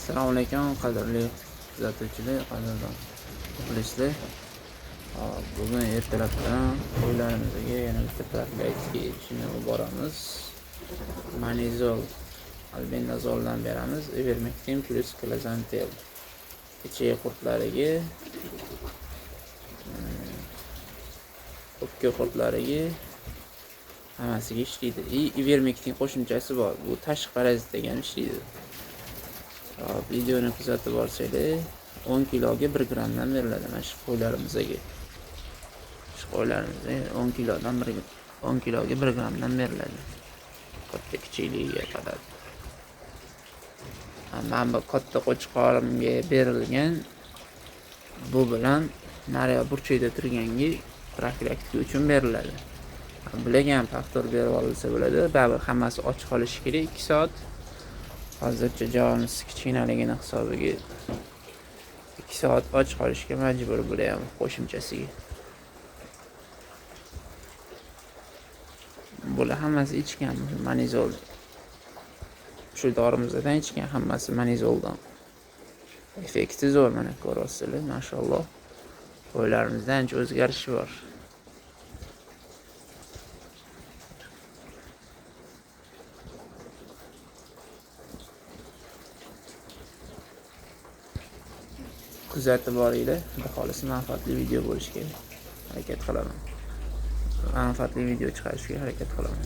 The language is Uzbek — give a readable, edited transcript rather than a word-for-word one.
Assalomu alaykum, qadrli kuzatuvchilar, qadrdon muxlislar. Hop, bugun ertalabdan qo'ylarimizga yana bitta profilaktika ishini olib boramiz. Manizol, albendazoldan beramiz, ivermektin plus klozantel. Ichak qurtlariga, o'pka qurtlariga hammasiga ishlaydi. И ivermektin qo'shimchasi bor. Bu tashqi parazit degan ishlaydi. Hop, videoni kuzatib borsanglar, 10 kiloga 1 grammdan beriladi mana shu qo'ylarimizga. Shu qo'ylarimizga 10 kilodan 1 10 kiloga 1 grammdan beriladi. Katta kichikligiga qarab. Mana bu katta qo'chqorimga berilgan, bu bilan nariyoq burchakda turganga profilaktika uchun beriladi. Bularga ham faktor berib olsa bo'ladi. Baribir hammasi och qolishi kerak 2 soat. Hozircha jonimiz kichkinaligini hisobiga 2 soat och qolishga majbur bular ham qo'shimchasiga. Bular hammasi ichgan manizol. Shu dorimizdan ichgan hammasi manizoldan. Effekti zo'r, mana ko'ryapsizlar, mashalloh. Qo'ylarimizda ancha o'zgarish bor. Kuzatib boringlar, xudo xohlasa manfaatli video bo'lishi kerak. Harakat qilaman. Manfaatli video chiqarishga harakat qilaman.